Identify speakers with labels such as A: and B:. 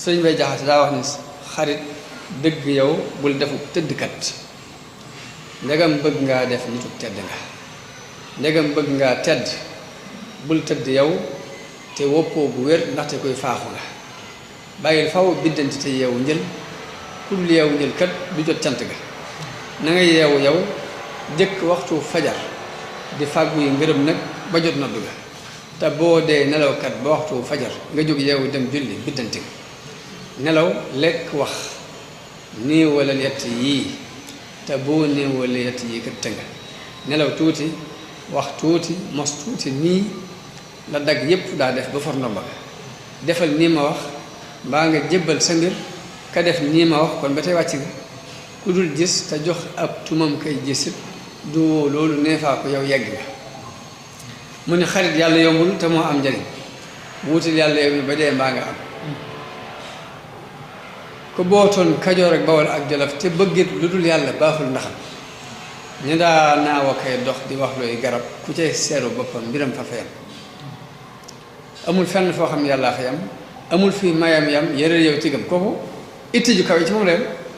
A: sëriñ Bay Jaxate daa wax ni xarit dëgg yow bul defu tëddkat ndegam bëgg ngaa def nitu tedd nga ndegam bëgg ngaa tedd bul tëdd yow te woppoo bu wér ndaxte koy faaxu nga bàyyil faw biddanti te yeewu njël ku dul yeewu njël kat du jot cant ga na nga yeewu yow jëkk waxtu fajar di fàggu yi ngërëm nag ba jot noddu ga te boo dee nelawkat ba waxtu fajar nga jóg yeewu dem julli biddanti nelaw lekk wax néewalal yett yii te boo néewale yett yii kat tënga nelaw tuuti wax tuuti mos tuuti nii la dagg yépp daa def ba for ndomba defal nii ma wax mbaa nga jébbal sa mbir ka def nii ma wax kon ba tey wàcc nga ku dul gis te jox ab tumam kay gisit du woo loolu neefaa ko yow yegg nga mu ne xarit yàlla yombul te moo am njariñ wuutal yàlla yow ba dee mbaa nga am ku bootoon Kajoor ak Bawol ak Jolof te bëggit lu dul yàlla baaxul ndaxam ñu daa naaw a kay dox di wax looy garab ku cay seeru boppam mbiram fa fayam amul fenn foo xam yàllaa fa yam amul fii mayam yam yëral yow tigam kooku itti ju kaw ci moom la yam